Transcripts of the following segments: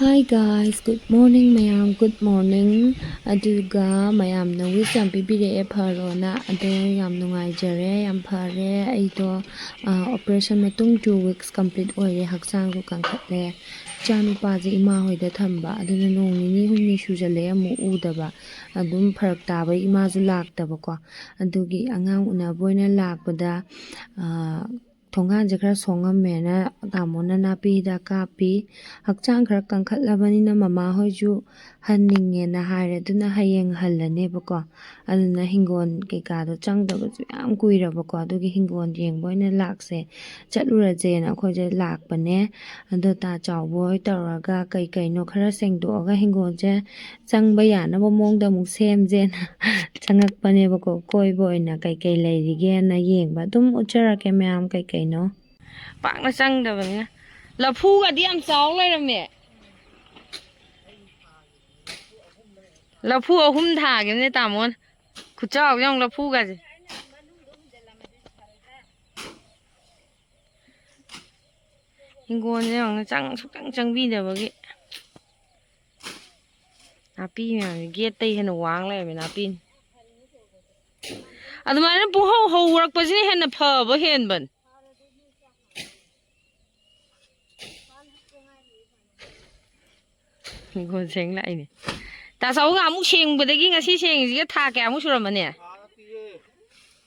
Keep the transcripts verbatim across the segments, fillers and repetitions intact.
Hi guys, good morning ꯃꯌꯥꯝ, good morning. ꯑꯗꯨꯒ ꯃꯌꯥꯝꯅ wish ꯌꯥꯝ ꯄꯤꯕꯤꯔꯛꯑꯦ ꯐꯔꯣꯅ, ꯑꯗꯣ ꯌꯥꯝ ꯅꯨꯡꯉꯥꯏꯖꯔꯦ, ꯌꯥꯝ ꯐꯔꯦ꯫ ꯑꯩꯗꯣ operation ꯃꯇꯨꯡ two weeks complete ꯑꯣꯏꯔꯦ, ꯍꯛꯆꯥꯡꯁꯨ ꯀꯟꯈꯠꯂꯦ꯫ ꯏꯆꯥꯅꯨꯄꯥꯁꯦ ꯏꯃꯥ ꯍꯣꯏꯗ ꯊꯝꯕ, ꯑꯗꯨꯅ ꯅꯣꯡ ꯅꯤꯅꯤ ꯍꯨꯝꯅꯤ ꯁꯨꯖꯜꯂꯛꯑꯦ ꯑꯃꯨꯛ ꯎꯗꯕ꯫ ꯑꯗꯨꯝ ꯐꯔꯛ ꯇꯥꯕꯩ ꯏꯃꯥꯁꯨ ꯂꯥꯛꯇꯕꯀꯣ꯫ ꯑꯗꯨꯒꯤ ꯑꯉꯥꯡ ꯎꯅꯕ ꯑꯣꯏꯅ ꯂꯥꯛꯄꯗ, ꯊꯣꯡꯒꯥꯟꯁꯦ ꯈꯔ ꯁꯣꯡꯉꯝꯃꯦꯅ ꯇꯥꯃꯣꯅ ꯅꯥꯄꯤ ꯍꯤꯗꯥꯛ ꯀꯥꯞꯄꯤ꯫ ꯍꯛꯆꯥꯡ ꯈꯔ ꯀꯟꯈꯠꯂꯕꯅꯤꯅ ꯃꯃꯥ ꯍꯣꯏꯁꯨ ꯍꯟꯅꯤꯡꯉꯦꯅ ꯍꯥꯏꯔꯦ꯫ ꯑꯗꯨꯅ ꯍꯌꯦꯡ ꯍꯜꯂꯅꯦꯕꯀꯣ꯫ ꯑꯗꯨꯅ ꯍꯤꯡꯒꯣꯜ ꯀꯩꯀꯥꯗꯣ ꯆꯪꯗꯕꯁꯨ ꯌꯥꯝ ꯀꯨꯏꯔꯕꯀꯣ꯫ ꯑꯗꯨꯒꯤ ꯍꯤꯡꯒꯣꯜ ꯌꯦꯡꯕ ꯑꯣꯏꯅ ꯂꯥꯛꯁꯦ, ꯆꯠꯂꯨꯔꯁꯦꯅ ꯑꯩꯈꯣꯏꯁꯦ ꯂꯥꯛꯄꯅꯦ꯫ ꯑꯗꯣ ꯇꯥ ꯆꯥꯎꯕ ꯍꯣꯏ ꯇꯧꯔꯒ ꯀꯩ ꯀꯩꯅꯣ ꯈꯔ ꯁꯦꯡꯗꯣꯛꯑꯒ ꯍꯤꯡꯒꯣꯜꯁꯦ ꯆꯪꯕ ꯌꯥꯅꯕ ꯃꯑꯣꯡꯗ ꯑꯃꯨꯛ ꯁꯦꯝꯁꯦꯅ ꯆꯪꯉꯛꯄꯅꯦꯕꯀꯣ꯫ ꯀꯣꯏꯕ ꯑꯣꯏꯅ ꯀꯩꯀꯩ ꯂꯩꯔꯤꯒꯦꯅ ꯌꯦꯡꯕ꯫ ꯑꯗꯨꯝ ꯎꯠꯆꯔꯛꯀꯦ ꯃꯌꯥꯝ ꯀꯩꯀꯩꯅꯣ꯫ ꯄꯥꯛꯅ ꯆꯪꯗꯕꯅꯤꯅ꯫ ꯂꯐꯨꯒꯗꯤ ꯌꯥꯝ ꯆꯥꯎ ꯂꯩꯔꯝꯃꯦ꯫ ꯂꯐꯨ ꯑꯍꯨꯝ ꯊꯥꯒꯤꯕꯅꯦ ꯇꯥꯃꯣꯅ꯫ ꯈꯨꯆꯥꯎ ꯌꯦꯡꯉꯨ ꯂꯐꯨꯒꯁꯦ꯫ ꯍꯤꯡꯒꯣꯜꯁꯦ ꯌꯦꯡꯉꯨꯅꯦ, ꯆꯪ-, ꯁꯨꯛꯆꯪ ꯆꯪꯕꯤꯗꯕꯒꯤ꯫ ꯅꯥꯄꯤ ꯃꯌꯥꯝꯁꯦ ꯒꯦꯠꯇꯩ ꯍꯦꯟꯅ ꯋꯥꯡ ꯂꯩꯔꯝꯃꯦ ꯅꯥꯄꯤꯅ꯫ ꯑꯗꯨꯃꯥꯏꯅ ꯄꯨꯡꯍꯧ ꯍꯧꯔꯛꯄꯁꯤꯅ ꯍꯦꯟꯅ ꯐꯕ ꯍꯦꯟꯕꯅꯤ꯫ ꯍꯤꯡꯒꯣꯜ ꯁꯦꯡ ꯂꯥꯛꯏꯅꯦ꯫ ꯇꯥ ꯆꯥꯎ ꯉꯍꯥꯟꯃꯨꯛ ꯁꯦꯡꯕꯗꯒꯤ ꯉꯁꯤ ꯁꯦꯡꯉꯤꯁꯤꯒ ꯊꯥ ꯀꯌꯥꯃꯨꯛ ꯁꯨꯔꯝꯃꯅꯤ?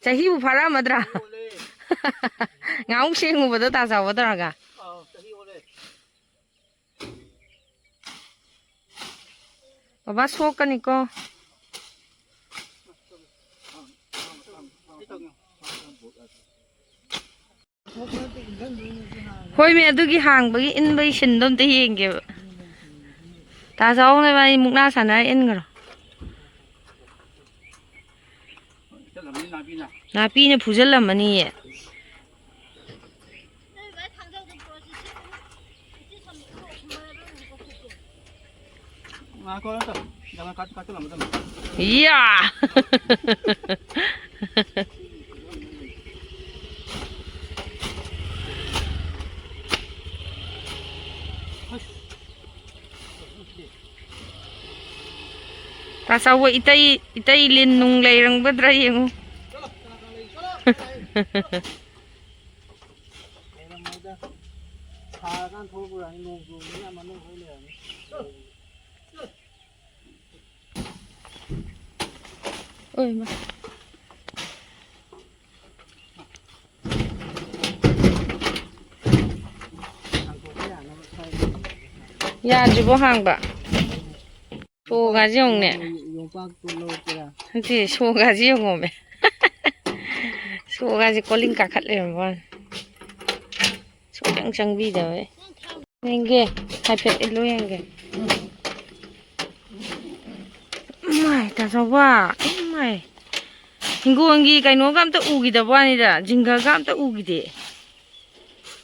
ꯆꯍꯤꯕꯨ ꯐꯥꯔꯛꯑꯝꯃꯗ꯭ꯔꯥ? ꯉꯍꯥꯟꯃꯨꯛ ꯁꯦꯡꯉꯨꯕꯗꯣ ꯇꯥ ꯆꯥꯎꯕ ꯇꯧꯔꯒ꯫ ꯕꯕꯥ ꯁꯣꯛꯀꯅꯤꯀꯣ꯫ ꯍꯣꯏꯃꯦ, ꯑꯗꯨꯒꯤ ꯍꯥꯡꯕꯒꯤ ꯏꯟꯕꯒꯤ ꯁꯤꯟꯗꯣ ꯑꯝꯇ ꯌꯦꯡꯒꯦꯕ꯫ ꯇꯥ ꯆꯥꯎꯅ ꯏꯕꯥꯅꯤ ꯃꯨꯛꯅꯥ ꯁꯥꯟꯅꯔ ꯏꯟꯈ꯭ꯔꯣ꯫ ꯅꯥꯄꯤꯅ ꯐꯨꯖꯜꯂꯝꯃꯅꯤꯌꯦ꯫ ꯏꯌꯥ! ꯇꯥ ꯆꯥꯎꯕ, ꯏꯇꯩ, ꯏꯇꯩ ꯂꯤꯟ ꯅꯨꯡ ꯂꯩꯔꯝꯒꯗ꯭ꯔꯥ ꯌꯦꯡꯉꯨ꯫ ꯂꯩꯔꯝꯃꯣꯏꯗ꯫ ꯁꯥꯔꯀꯥꯟ ꯊꯣꯛꯂꯛꯄ ꯑꯣꯏꯔꯝꯅꯤ, ꯅꯣꯡ ꯆꯨꯕꯅꯤꯅ ꯑꯃꯅ ꯍꯣꯏ ꯂꯩꯔꯝꯅꯤ꯫ ꯑꯣꯏ ꯃꯥ꯫ ꯌꯥꯗ꯭ꯔꯤꯕꯣ ꯍꯥꯡꯕ? ꯁꯣꯒꯥꯁꯦ ꯌꯦꯡꯉꯨꯅꯦ꯫ ꯌꯣꯝꯄꯥꯛꯇꯣ ꯂꯧꯔꯛꯀꯦꯔꯥ? ꯅꯠꯇꯦ, ꯁꯣꯒꯥꯁꯦ ꯌꯦꯡꯉꯣꯃꯦ꯫ ꯁꯣꯒꯥꯁꯦ ꯀꯣꯂꯤꯡ ꯀꯥꯈꯠ ꯂꯩꯔꯝꯕ ꯋꯥꯅꯤ꯫ ꯁꯨꯡꯆꯪ ꯆꯪꯕꯤꯗꯕ꯫ ꯌꯦꯡꯒꯦ, ꯍꯥꯏꯐꯦꯠ ꯏꯜꯂꯨ ꯌꯦꯡꯒꯦ꯫ ꯏꯃꯥꯏ, ꯇꯥ ꯆꯥꯎꯕ, ꯏꯃꯥꯏ꯫ ꯍꯤꯡꯒꯣꯜꯒꯤ ꯀꯩꯅꯣꯒ ꯑꯝꯇ ꯎꯈꯤꯗꯕ ꯋꯥꯅꯤꯗ, ꯖꯤꯡꯒꯒ ꯑꯝꯇ ꯎꯈꯤꯗꯦ꯫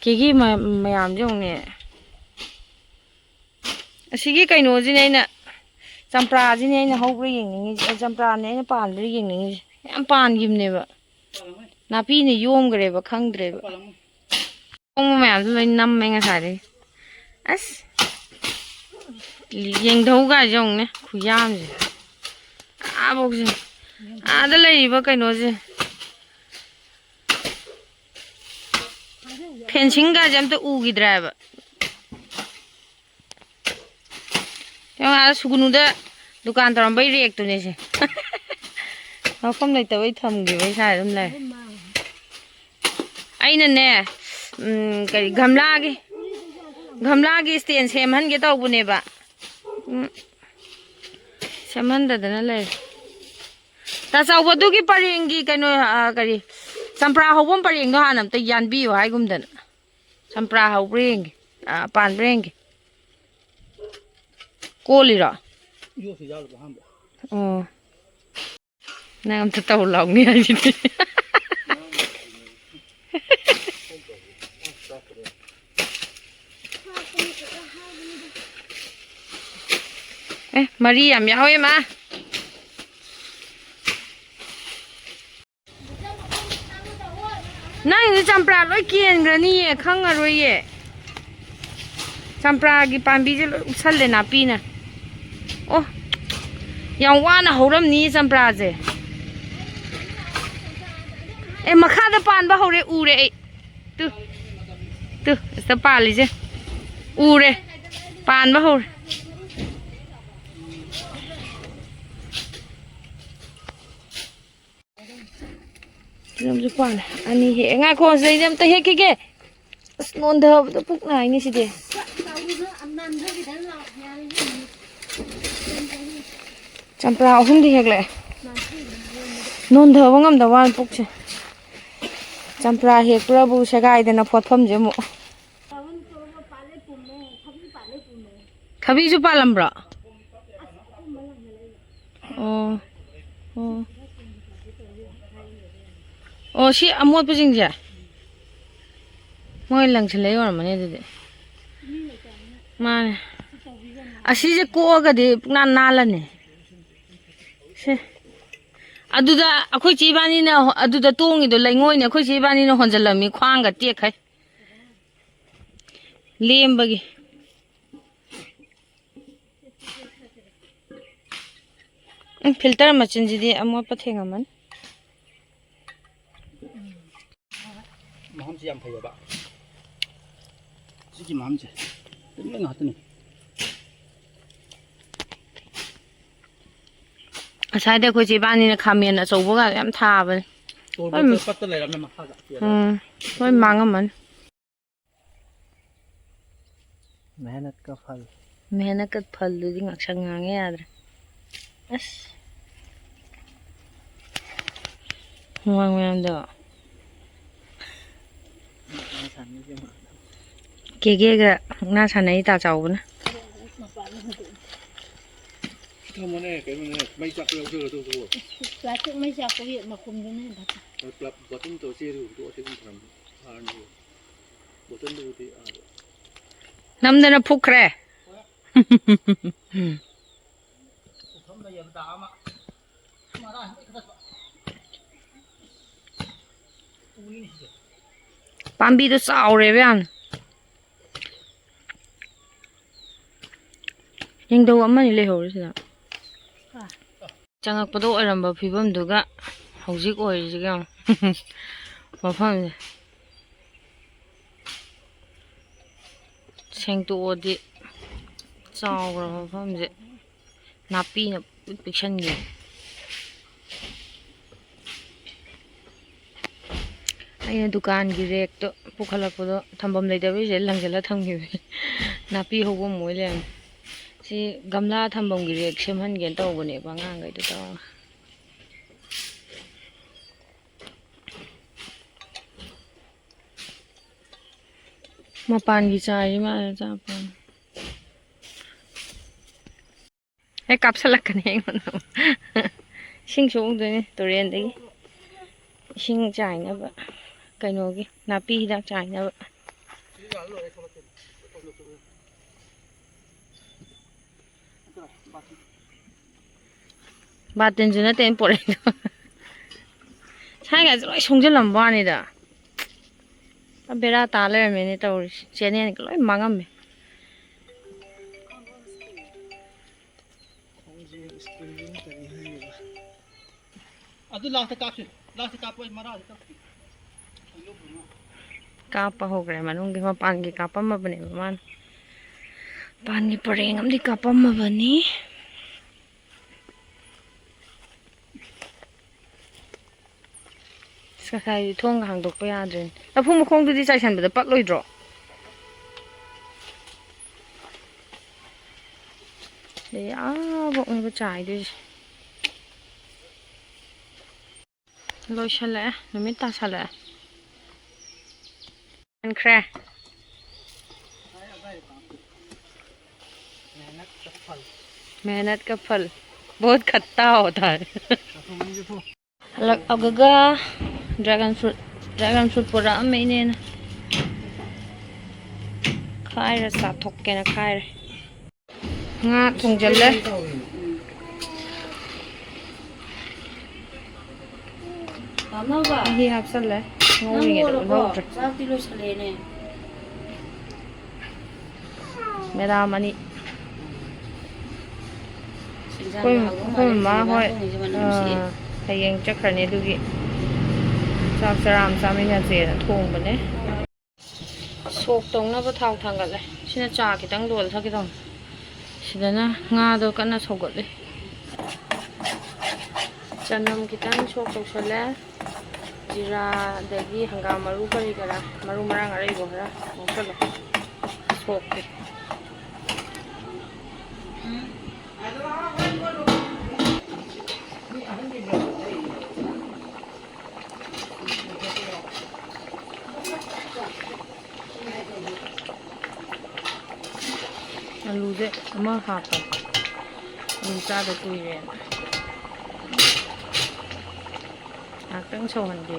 ꯀꯦꯒꯤ ꯃ-, ꯃꯌꯥꯝꯁꯦ ꯌꯦꯡꯉꯨꯅꯦ꯫ ꯑꯁꯤꯒꯤ ꯀꯩꯅꯣꯁꯤꯅꯦ ꯑꯩꯅ, ꯆꯝꯄ꯭ꯔꯥꯁꯤꯅꯦ ꯑꯩꯅ ꯍꯧꯕ꯭ꯔꯥ ꯌꯦꯡꯅꯤꯡꯉꯤꯁꯦ, ꯑꯦ, ꯆꯝꯄ꯭ꯔꯥꯅꯦ ꯑꯩꯅ ꯄꯥꯟꯕ꯭ꯔꯥ ꯌꯦꯡꯅꯤꯡꯉꯤꯁꯦ꯫ ꯌꯥꯝ ꯄꯥꯟꯈꯤꯕꯅꯦꯕ, ꯅꯥꯄꯤꯅ ꯌꯣꯝꯈ꯭ꯔꯦꯕ, ꯈꯪꯗ꯭ꯔꯦꯕ꯫ ꯑꯄꯣꯡꯕ ꯃꯌꯥꯝꯁꯨ ꯂꯣꯏ ꯅꯝꯃꯦ ꯉꯁꯥꯏꯗꯒꯤ꯫ ꯑꯁ, ꯌꯦꯡꯙꯧꯒꯥꯁꯦ ꯌꯦꯡꯉꯨꯅꯦ, ꯈꯨꯌꯥꯝꯁꯦ꯫ ꯑꯥꯕꯣꯛꯁꯦ, ꯑꯥꯗ ꯂꯩꯔꯤꯕ ꯀꯩꯅꯣꯁꯦ, ꯐꯦꯟꯁꯤꯡꯒꯥꯁꯦ ꯑꯝꯇ ꯎꯈꯤꯗ꯭ꯔꯦꯕ꯫ ꯌꯦꯡꯉꯣ, ꯑꯥꯗ ꯁꯨꯒꯨꯅꯨꯗ ꯗꯨꯀꯥꯟ ꯇꯧꯔꯝꯕꯩ ꯔꯦꯛꯇꯨꯅꯦ ꯁꯦ꯫ ꯃꯐꯝ ꯂꯩꯇꯕꯩ ꯊꯝꯈꯤꯕꯩ ꯁꯥꯏ ꯑꯗꯨꯝ ꯂꯩ꯫ ꯑꯩꯅꯅꯦ, ꯎꯝ, ꯀꯔꯤ, ꯒꯝꯂꯥꯒꯤ, ꯒꯝꯂꯥꯒꯤ stand ꯁꯦꯝꯍꯟꯒꯦ ꯇꯧꯕꯅꯦꯕ꯫ ꯎꯝ, ꯁꯦꯝꯍꯟꯗꯗꯅ ꯂꯩꯔꯦ꯫ ꯇꯥ ꯆꯥꯎꯕꯗꯨꯒꯤ ꯄꯔꯦꯡꯒꯤ ꯀꯩꯅꯣ, ꯑ, ꯀꯔꯤ, ꯆꯝꯄ꯭ꯔꯥ ꯍꯧꯕꯝ ꯄꯔꯦꯡꯗꯣ ꯍꯥꯟꯅ ꯑꯝꯇ ꯌꯥꯟꯕꯤꯌꯨ ꯍꯥꯏꯒꯨꯝꯗꯅ꯫ ꯆꯝꯄ꯭ꯔꯥ ꯍꯧꯕ꯭ꯔꯥ ꯌꯦꯡꯒꯦ꯫ ꯑ, ꯄꯥꯟꯕ꯭ꯔꯥ ꯌꯦꯡꯒꯦ꯫ ꯀꯣꯜꯂꯤꯔꯣ? ꯌꯣꯠꯁꯤ ꯌꯥꯜꯂꯨꯕ ꯑꯍꯥꯟꯕ꯫ ꯑꯣ꯫ ꯅꯪ ꯑꯝꯇ ꯇꯧ ꯂꯥꯎꯅꯤ ꯍꯥꯏꯁꯤꯗꯤ꯫ ꯑꯦ, ꯃꯔꯤ ꯌꯥꯝ ꯌꯥꯎꯋꯦ, ꯃꯥ꯫ ꯅꯪꯒꯤꯗꯤ ꯆꯝꯄ꯭ꯔꯥ ꯂꯣꯏ ꯀꯦꯟꯈ꯭ꯔꯅꯤꯌꯦ, ꯈꯪꯉꯔꯣꯏꯌꯦ꯫ ꯆꯝꯄ꯭ꯔꯥꯒꯤ ꯄꯥꯝꯕꯤꯁꯦ ꯂꯣꯏ ꯎꯞꯁꯜꯂꯦ ꯅꯥꯄꯤꯅ꯫ ꯑꯣ, ꯌꯥꯝ ꯋꯥꯅ ꯍꯧꯔꯝꯅꯤ ꯆꯝꯄ꯭ꯔꯥꯁꯦ꯫ ꯑꯦ, ꯃꯈꯥꯗ ꯄꯥꯟꯕ ꯍꯧꯔꯦ, ꯎꯔꯦ ꯑꯩ꯫ ꯇꯨ, ꯇꯨ, ꯑꯁꯤꯗ ꯄꯥꯜꯂꯤꯁꯦ ꯎꯔꯦ, ꯄꯥꯟꯕ ꯍꯧꯔꯦ꯫ ꯁꯤꯗꯁꯨ ꯄꯥꯜꯂꯦ꯫ ꯑꯅꯤ ꯍꯦꯛ ꯉꯥꯏꯈꯣ, ꯁꯤꯗꯩꯗ ꯑꯝꯇ ꯍꯦꯛꯈꯤꯒꯦ꯫ ꯑꯁ, ꯅꯣꯟꯊꯕꯗ ꯄꯨꯛ ꯅꯥꯏꯅꯦ ꯁꯤꯗꯤ꯫ ꯆꯝꯄ꯭ꯔꯥ ꯑꯍꯨꯝꯗꯤ ꯍꯦꯛꯂꯛꯑꯦ꯫ ꯅꯣꯟꯊꯕ ꯉꯝꯗꯕ ꯋꯥꯅꯤ ꯄꯨꯛꯁꯦ꯫ ꯆꯝꯄ꯭ꯔꯥ ꯍꯦꯛꯄ꯭ꯔꯕꯨ ꯁꯦꯒꯥꯏꯗꯅ ꯐꯣꯠꯐꯝꯁꯦ ꯑꯃꯨꯛ꯫ ꯊꯕꯤꯁꯨ ꯄꯥꯜꯂꯝꯕ꯭ꯔꯣ? ꯑꯣ꯫ ꯑꯣ꯫ ꯑꯣ, ꯁꯤ ꯑꯃꯣꯠꯄꯁꯤꯡꯁꯦ ꯃꯣꯏ ꯂꯪꯁꯤꯜꯂ ꯌꯣꯟꯔꯝꯃꯅꯤ ꯑꯗꯨꯗꯤ꯫ ꯃꯥꯅꯦ꯫ ꯑꯁꯤꯁꯦ ꯀꯣꯛꯑꯒꯗꯤ ꯄꯨꯡꯅꯥꯟ ꯅꯥꯜꯂꯅꯤ꯫ ꯁꯦ꯫ ꯑꯗꯨꯗ ꯑꯩꯈꯣꯏ ꯆꯦ ꯏꯕꯥꯅꯤꯅ ꯑꯗꯨꯗ ꯇꯣꯡꯉꯤꯗꯣ ꯂꯩꯉꯣꯏꯅꯦ꯫ ꯑꯩꯈꯣꯏ ꯆꯦ ꯏꯕꯥꯅꯤꯅ ꯍꯣꯟꯖꯜꯂꯝꯃꯤ ꯈ꯭ꯋꯥꯡꯒ ꯇꯦꯛꯈꯩ꯫ ꯂꯦꯝꯕꯒꯤ꯫ ꯎꯝ, filter ꯃꯆꯤꯟꯁꯤꯗꯤ ꯑꯃꯣꯠꯄ ꯊꯦꯡꯉꯝꯃꯅꯤ꯫ ꯃꯍꯝꯁꯤ ꯌꯥꯝ ꯐꯩꯌꯦꯕ꯫ ꯁꯤꯒꯤ ꯃꯍꯝꯁꯦ ꯇꯤꯟ ꯂꯣꯏ ꯉꯥꯛꯇꯅꯤ꯫ ꯉꯁꯥꯏꯗ ꯑꯩꯈꯣꯏ ꯆꯦ ꯏꯕꯥꯅꯤꯅ ꯈꯥꯃꯦꯟ ꯑꯆꯧꯕꯒ ꯌꯥꯝ ꯊꯥꯕꯅꯦ꯫ ꯇꯣꯔꯕꯣꯠꯇ ꯄꯠꯇ ꯂꯩꯔꯝꯃꯦ ꯃꯈꯥꯗ꯫ ꯎꯝ, ꯂꯣꯏ ꯃꯥꯡꯉꯝꯃꯅꯤ꯫ मेहनत का फल। मेहनत का फल ꯗꯨꯗꯤ ꯉꯥꯛꯁꯪ ꯉꯥꯡꯉꯦ ꯌꯥꯗ꯭ꯔꯦ꯫ ꯑꯁ꯫ ꯍꯨꯃꯥꯡ ꯃꯌꯥꯝꯗꯣ꯫ ꯀꯦꯒꯦꯒ ꯃꯨꯛꯅꯥ ꯁꯥꯟꯅꯩ ꯇꯥ ꯆꯥꯎꯕꯅ꯫ ꯊꯝꯃꯣꯅꯦ, ꯀꯩꯅꯣꯅꯦ, ꯃꯩ ꯆꯥꯛꯄ ꯌꯥꯎꯖꯔꯣ ꯑꯗꯨꯕꯨ꯫ Plastic ꯃꯩ ꯆꯥꯛꯄꯒꯤ ꯃꯈꯨꯝꯗꯨꯅ ꯍꯦꯟꯅ ꯐꯠꯇꯦ꯫ ꯕꯇꯟ ꯇꯧꯔ ꯆꯦꯗꯨ ꯍꯨꯟꯗꯣꯛꯑ ꯁꯤ ꯑꯗꯨꯝ ꯊꯝꯃꯝꯃꯣ꯫ ꯐꯔꯅꯤ꯫ ꯕꯣꯇꯜꯗꯨꯕꯨꯗꯤ ꯑꯥꯗ꯫ ꯅꯝꯗꯅ ꯐꯨꯛꯈ꯭ꯔꯦ꯫ ꯄꯨꯈꯝꯗ ꯌꯦꯟ ꯇꯥ ꯑꯃ꯫ ꯃꯔꯥ ꯍꯦꯛꯇ ꯀꯛꯊꯠꯄ꯫ ꯎꯔꯤꯅꯤ ꯁꯤꯗꯤ꯫ ꯄꯥꯝꯕꯤꯗꯣ ꯆꯥꯎꯔꯦꯕ ꯌꯥꯝꯅ꯫ ꯌꯦꯡꯗꯧ ꯑꯃꯅꯤ ꯂꯩꯍꯧꯔꯦ ꯁꯤꯗ꯫ ꯑꯥ꯫ ꯆꯪꯉꯛꯄꯗ ꯑꯣꯏꯔꯝꯕ ꯐꯤꯕꯝꯗꯨꯒ ꯍꯧꯖꯤꯛ ꯑꯣꯏꯔꯤꯁꯤꯒ ꯌꯦꯡꯉꯣ꯫ ꯃꯐꯝꯁꯦ ꯁꯦꯡꯇꯣꯛꯑꯗꯤ ꯆꯥꯎꯈ꯭ꯔꯕ ꯃꯐꯝꯁꯦ ꯅꯥꯄꯤꯅ ꯄꯤꯛ ꯄꯤꯛꯁꯟꯈꯤ꯫ ꯑꯩꯅ ꯗꯨꯀꯥꯟꯒꯤ ꯔꯦꯛꯇꯣ ꯄꯨꯈꯠꯂꯛꯄꯗꯣ ꯊꯝꯐꯝ ꯂꯩꯇꯕꯩꯁꯦ ꯂꯪꯁꯤꯜꯂ ꯊꯝꯈꯤꯕꯅꯦ꯫ ꯅꯥꯄꯤ ꯍꯧꯕ ꯑꯃ ꯑꯣꯏ ꯂꯩꯔꯝꯃꯦ꯫ ꯁꯤ ꯒꯝꯂꯥ ꯊꯝꯐꯝꯒꯤ ꯔꯦꯛ ꯁꯦꯝꯍꯟꯒꯦꯅ ꯇꯧꯕꯅꯦꯕ ꯑꯉꯥꯡꯈꯩꯗꯣ ꯇꯧꯔꯒ꯫ ꯃꯄꯥꯟꯒꯤ ꯆꯥꯏ ꯃꯥꯜꯂꯦ ꯑꯆꯥꯄꯣꯠ꯫ ꯍꯦꯛ ꯀꯥꯞꯁꯤꯜꯂꯛꯀꯅꯤ ꯑꯩꯉꯣꯟꯗ꯫ ꯏꯁꯤꯡ ꯁꯣꯛꯎꯗꯣꯏꯅꯦ ꯇꯨꯔꯦꯟꯗꯒꯤ꯫ ꯏꯁꯤꯡ ꯆꯥꯏꯅꯕ ꯀꯩꯅꯣꯒꯤ ꯅꯥꯄꯤ ꯍꯤꯗꯥꯛ ꯆꯥꯏꯅꯕ꯫ ꯕꯥꯇꯤꯟꯁꯨ ꯅꯠꯇꯦ ꯑꯩꯅ ꯄꯣꯔꯛꯏꯗꯣ꯫ ꯁꯥꯏꯒꯁꯦ ꯂꯣꯏ ꯁꯣꯡꯖꯜꯂꯝꯕ ꯋꯥꯅꯤꯗ꯫ ꯕꯦꯔꯥ ꯇꯥ ꯂꯩꯔꯝꯃꯦꯅꯦ ꯇꯧꯔꯤꯁꯦ꯫ ꯆꯦꯅꯦꯜꯒ ꯂꯣꯏ ꯃꯥꯡꯉꯝꯃꯦ꯫ ꯑꯗꯨ ꯂꯥꯁꯇ ꯀꯥꯞꯁꯤ꯫ ꯂꯥꯁꯇ ꯀꯥꯞꯄ ꯑꯩ ꯃꯔꯥꯁꯦ ꯀꯛꯈꯤ꯫ ꯀꯥꯞꯄ ꯍꯧꯈ꯭ꯔꯦ꯫ ꯃꯅꯨꯡꯒꯤ ꯃꯄꯥꯟꯒꯤ ꯀꯥꯞꯄꯝꯃꯕꯅꯦꯕ ꯃꯥꯅ꯫ ꯃꯄꯥꯟꯒꯤ ꯄꯔꯦꯡ ꯑꯃꯗꯤ ꯀꯥꯞꯄꯝꯃꯕꯅꯤ꯫ ꯑꯁ, ꯉꯁꯥꯏꯗꯤ ꯊꯣꯡꯒ ꯍꯥꯡꯗꯣꯛꯄ ꯌꯥꯗ꯭ꯔꯦꯅꯦ꯫ ꯂꯐꯨ ꯃꯈꯣꯡꯗꯨꯗꯤ ꯆꯥꯏꯁꯟꯕꯗ ꯄꯛꯂꯣꯏꯗ꯭ꯔꯣ? ꯑꯗꯩ ꯑꯥ ꯐꯥꯎꯅꯦꯕ ꯆꯥꯏꯗꯣꯏꯁꯦ꯫ ꯂꯣꯏꯁꯜꯂꯛꯑꯦ, ꯅꯨꯃꯤꯠ ꯇꯥꯁꯜꯂꯛꯑꯦ꯫ ꯍꯟꯈ꯭ꯔꯦ꯫ मेहनत का फल बहुत खट्टा होता है। ꯍꯜꯂꯛꯑꯒ dragon fruit, dragon fruit ꯄꯨꯔꯛꯑꯝꯃꯦ ꯏꯅꯦꯅ꯫ ꯈꯥꯏꯔ ꯆꯥꯊꯣꯛꯀꯦꯅ ꯈꯥꯏꯔꯦ꯫ ꯉꯥ ꯊꯣꯡꯖꯜꯂꯦ꯫ ꯃꯍꯤ ꯍꯥꯞꯆꯜꯂꯦ꯫ ꯉꯧꯔꯤꯉꯩꯗ ꯎꯠꯍꯧꯗ꯭ꯔꯦ꯫ ꯆꯥꯛꯇꯤ ꯂꯣꯏꯁꯜꯂꯦꯅꯦ꯫ ꯃꯦꯗꯥꯝ ꯑꯅꯤ꯫ ꯑꯩꯈꯣꯏ, ꯑꯩꯈꯣꯏ ꯃꯃꯥ ꯍꯣꯏ, ꯑꯥ, ꯍꯌꯦꯡ ꯆꯠꯈ꯭ꯔꯅꯤ, ꯑꯗꯨꯒꯤ ꯆꯥꯛ ꯆꯔꯥ ꯑꯃ ꯆꯥꯃꯤꯟꯅꯁꯦꯅ ꯊꯣꯡꯕꯅꯦ꯫ ꯁꯣꯛ ꯇꯧꯅꯕ ꯊꯥꯎ ꯊꯥꯡꯒꯠꯂꯦ꯫ ꯁꯤꯅ ꯆꯥ ꯈꯤꯇꯪ ꯂꯣꯜꯂ ꯊꯛꯀꯦ ꯇꯧꯅꯤ꯫ ꯁꯤꯗꯅ ꯉꯥꯗꯣ ꯀꯟꯅ ꯁꯧꯒꯠꯂꯤ꯫ ꯆꯅꯝ ꯈꯤꯇꯪ ꯁꯣꯛ ꯇꯧꯁꯜꯂꯦ꯫ ꯖꯤꯔꯥ, ꯑꯗꯒꯤ ꯍꯪꯒꯥꯝ ꯃꯔꯨ, ꯀꯔꯤ ꯀꯔꯥ, ꯃꯔꯨ ꯃꯔꯥꯡ ꯑꯔꯩꯕ ꯈꯔ ꯉꯧꯁꯜꯂꯣ꯫ ꯁꯣꯛꯀꯦ꯫ ꯑꯂꯨꯁꯦ ꯑꯃ ꯍꯥꯞꯄ, ꯑꯂꯨ ꯆꯥꯗ ꯀꯨꯏꯔꯦꯅ꯫ ꯉꯥꯛꯇꯪ ꯁꯧꯍꯟꯒꯦ꯫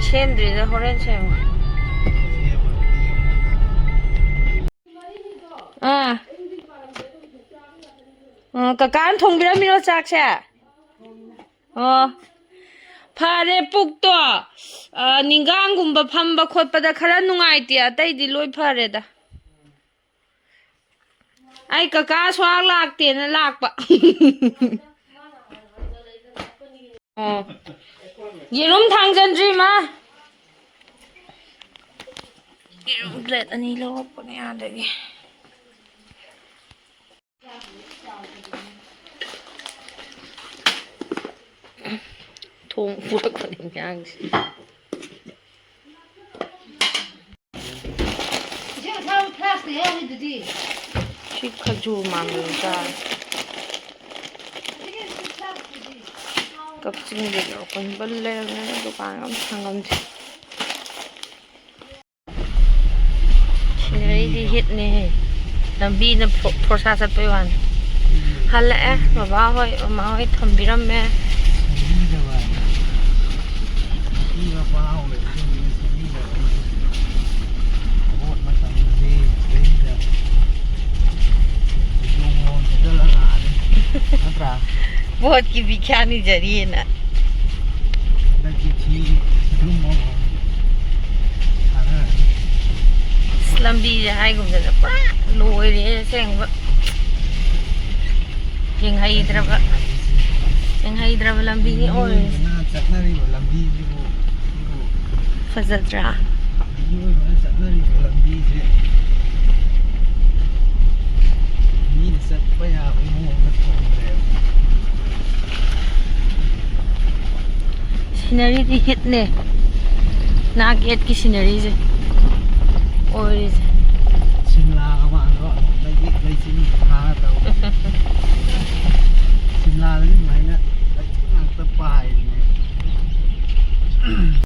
ꯁꯦꯝꯗ꯭ꯔꯤꯗ, ꯍꯣꯔꯦꯟ ꯁꯦꯝꯒꯦ꯫ ꯑꯥ꯫ ꯑ, ꯀꯀꯥꯅ ꯊꯣꯡꯕꯤꯔꯝꯃꯤꯔꯣ ꯆꯥꯛꯁꯦ? ꯑꯣ꯫ ꯐꯔꯦ, ꯄꯨꯛꯇꯣ, ꯑ, ꯅꯤꯡꯒꯥꯡꯒꯨꯝꯕ ꯐꯝꯕ ꯈꯣꯠꯄꯗ ꯈꯔ ꯅꯨꯡꯉꯥꯏꯇꯦ, ꯑꯇꯩꯗꯤ ꯂꯣꯏ ꯐꯔꯦꯗ꯫ ꯑꯩ ꯀꯀꯥ ꯁ꯭ꯋꯥꯡ ꯂꯥꯛꯇꯦꯅ ꯂꯥꯛꯄ꯫ ꯑꯣ꯫ ꯌꯦꯔꯨꯝ ꯊꯥꯡꯖꯟꯗ꯭ꯔꯤ, ꯃꯥ꯫ ꯌꯦꯔꯨꯝ ꯄ꯭ꯂꯦꯠ ꯑꯅꯤ ꯂꯧꯔꯛꯄꯅꯦ ꯑꯥꯗꯒꯤ꯫ ꯊꯣꯡ ꯄꯨꯔꯛꯄꯅꯦ ꯏꯟꯖꯥꯡꯁꯦ꯫ ꯁꯤ ꯈꯖꯨꯔ ꯃꯥꯟꯕꯗꯣ ꯆꯥꯔꯦ꯫ ꯀꯛꯆꯤꯡꯗꯒꯤ ꯂꯧꯔꯛꯄꯅꯤ꯫ ꯕꯟ ꯂꯩꯔꯝꯃꯦꯅ ꯗꯨꯀꯥꯟꯒ ꯑꯝꯇ ꯍꯥꯡꯉꯝꯗꯦ꯫ ꯁꯤꯅꯦ ꯑꯩꯗꯤ ꯍꯤꯠꯅꯦꯍꯦ꯫ ꯂꯝꯕꯤꯅ ꯐꯣ-, ꯐꯣꯔꯁꯥ ꯆꯠꯄꯩ ꯋꯥꯅꯤ꯫ ꯍꯜꯂꯛꯑꯦ꯫ ꯕꯕꯥ ꯍꯣꯏ, ꯃꯃꯥ ꯍꯣꯏ ꯊꯝꯕꯤꯔꯝꯃꯦ꯫ ꯅꯠꯇ꯭ꯔꯥ? ꯚꯣꯠꯀꯤ ꯕꯤꯈ꯭ꯌꯥꯟ ꯏꯖꯔꯤꯑꯅ꯫ ꯍꯟꯗꯛꯇꯤ ꯊꯤ ꯑꯗꯨꯝ ꯊꯥꯔꯛꯑꯅꯤ꯫ ꯑꯁ, ꯂꯝꯕꯤꯁꯦ ꯍꯥꯏꯒꯨꯝꯗꯅ ꯄꯨꯔꯥ ꯂꯣꯏꯔꯦ ꯑꯁꯦꯡꯕ꯫ ꯌꯦꯡꯍꯩꯗ꯭ꯔꯕ, ꯌꯦꯡꯍꯩꯗ꯭ꯔꯕ ꯂꯝꯕꯤꯅꯤ ꯑꯣꯏꯔꯤꯁꯦ꯫ ꯃꯤꯑꯣꯏꯕꯅ ꯆꯠꯅꯔꯤꯕ ꯂꯝꯕꯤꯁꯤꯕꯨ, ꯁꯤꯕꯨ ꯐꯖꯗ꯭ꯔꯥ? ꯃꯤꯑꯣꯏꯕꯅ ꯆꯠꯅꯔꯤꯕ ꯂꯝꯕꯤꯁꯦ ꯃꯤꯅ ꯆꯠꯄ ꯌꯥꯕꯒꯤ ꯃꯑꯣꯡꯗ ꯊꯝꯗ꯭ꯔꯦꯕ꯫ ꯁꯤꯅꯔꯤꯗꯤ ꯍꯤꯠꯅꯦ꯫ ꯅꯥꯛ ꯌꯦꯠꯀꯤ ꯁꯤꯅꯔꯤꯁꯦ ꯑꯣꯏꯔꯤꯁꯦ꯫